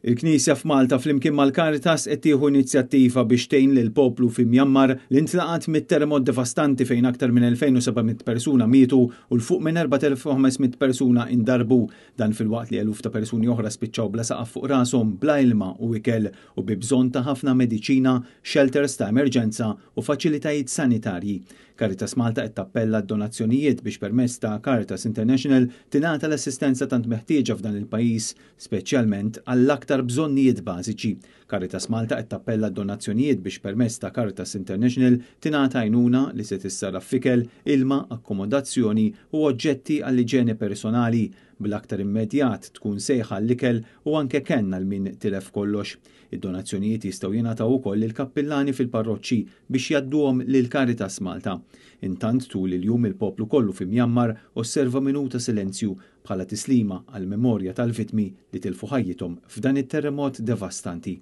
Il-Knisja f'Malta flimkien mal-Caritas qed tieħu inizjattiva biex tgħin lill-poplu fi Myanmar li ntlaqat mit-terremot devastanti fejn aktar minn 2,700 persuna mietu u 'l fuq minn 4,500 persuna indarbu. Dan filwaqt li eluf ta' persuni oħra spiċċaw bla saqaf fuq rashom, bla ilma u ikel u bi bżonn ta' ħafna mediċina, shelters ta' emerġenza u faċilitajiet sanitarji. Caritas Malta qed tappella d-donazzjonijiet biex permezz ta' Caritas International tingħata l-assistenza tant meħtieġa f'dan il-pajjiż, speċjalment għall-aktar bżonnijiet bażiċi. Caritas Malta qed tappella d-donazzjonijiet biex permezz ta' Caritas International tingħata għajnuna li se tissarraf f'ikel, ilma, akkomodazzjoni u oġġetti għall-iġene personali, bl-aktar immedjat tkun sejħa għall-ikel u anke kenn għal min tilef kollox. Id-donazzjonijiet jistgħu jingħataw ukoll lill-kappillani fil-parroċċi biex jgħadduhom lil Caritas Malta. Intant tul il-jum il-poplu kollu fi Myanmar osserva minuta silenzju bħala tislima għall-memorja tal-vittmi li tilfu ħajjithom f'dan it-terremot devastanti.